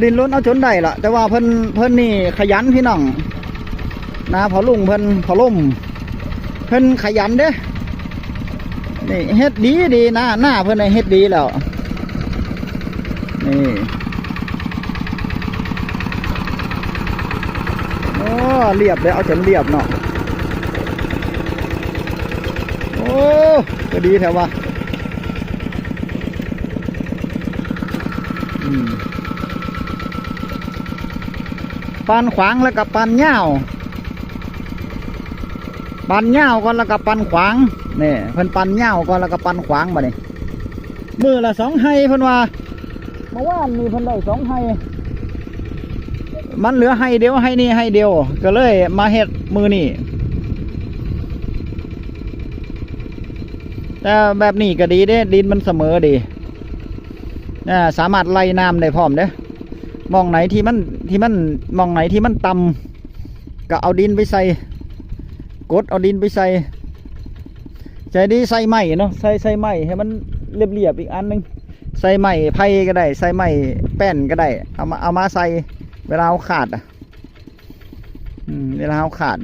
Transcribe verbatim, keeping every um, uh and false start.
ดิ้นรนเอาจนได้ล่ะ แต่ว่าเพิ่น เพิ่นนี่ขยันพี่น้อง นะ พ่อลุงเพิ่น พ่อลุงเพิ่นขยันเด้ นี่เฮ็ดดีดีนะ หน้าเพิ่นน่ะเฮ็ดดีแล้ว นี่ โอ้ เรียบเลย เอาจนเรียบเนาะ โอ้ ก็ดีแท้วะ อืม ปานขวางแล้วก็ปานยาว ปานยาวก่อนแล้วก็ปานขวาง นี่ เพิ่นปานยาวก่อนแล้วก็ปานขวางบัดนี้ มื้อละสองไฮ่เพิ่นว่า เมื่อวานนี้เพิ่นได้สองไฮ่ มันเหลือไฮ่เดียว ไฮ่นี้ไฮ่เดียว ก็เลยมาเฮ็ดมื้อนี้ แต่แบบนี้ก็ดีเด้ ดินมันเสมอดี อ่า สามารถไล่น้ำได้พร้อมเด้ หม่องไหนที่มัน ที่มัน หม่องไหนที่มันต่ำ ก็เอาดินไปใส่ กดเอาดินไปใส่ ใส่ดีใส่ไม้เนาะ ใส่ ใส่ไม้ให้มันเรียบๆอีกอันหนึ่ง ใส่ไม้ไผ่ก็ได้ ใส่ไม้แป้นก็ได้ เอามา เอามาใส่ เวลาเฮาขาดอะ อืม เวลาเฮาขาด